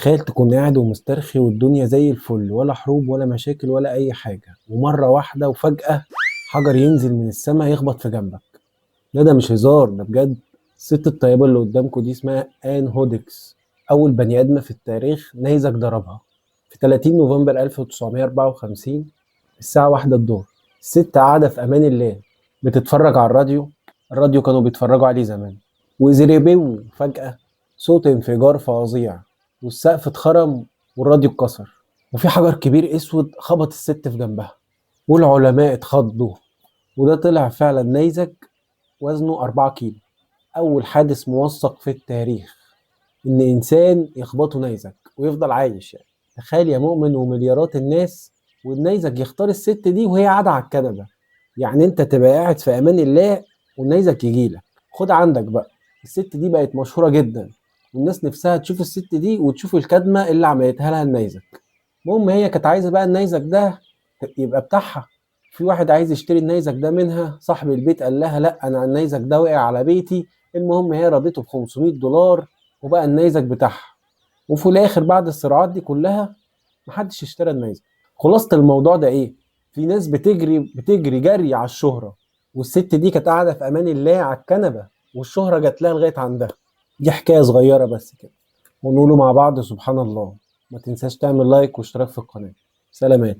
تخيل تكون قاعد ومسترخي والدنيا زي الفل، ولا حروب ولا مشاكل ولا أي حاجة، ومرة واحدة وفجأة حجر ينزل من السماء يخبط في جنبك. لا ده مش هزار، ده بجد. الست الطيبة اللي قدامكم دي اسمها آن هودجز، أول بني آدمة في التاريخ نيزك ضربها في 30 نوفمبر 1954 الساعة 1 الظهر. الست قاعدة في أمان الله بتتفرج على الراديو، الراديو كانوا بيتفرجوا عليه زمان، وزريبيو فجأة صوت انفجار فظيع، والسقف اتخرم والراديو اتكسر، وفي حجر كبير اسود خبط الست في جنبها، والعلماء اتخضوا، وده طلع فعلا نيزك وزنه 4 كيلو. أول حادث موثق في التاريخ إن إنسان يخبطه نيزك ويفضل عايش. يعني تخيل يا مؤمن، ومليارات الناس والنيزك يختار الست دي وهي قاعدة على الكنبة. يعني أنت تبقى قاعد في أمان الله والنيزك يجيلك. خد عندك بقى، الست دي بقت مشهورة جدا، والناس نفسها تشوف الست دي وتشوف الكدمة اللي عملتها لها النيزك. المهم هي كانت عايزة بقى النيزك ده يبقى بتاعها. في واحد عايز يشتري النيزك ده منها، صاحب البيت قال لها لا، انا النيزك ده وقع على بيتي. المهم هي رضيته ب $500 وبقى النيزك بتاعها. وفي الاخر بعد الصراعات دي كلها محدش اشترى النيزك. خلاصة الموضوع ده ايه؟ في ناس بتجري جري على الشهرة، والست دي كانت قاعدة في امان الله على الكنبة والشهرة جات لها لغاية عندها. دي حكاية صغيرة بس كده، ونقوله مع بعض سبحان الله. ما تنساش تعمل لايك واشتراك في القناة. سلامات.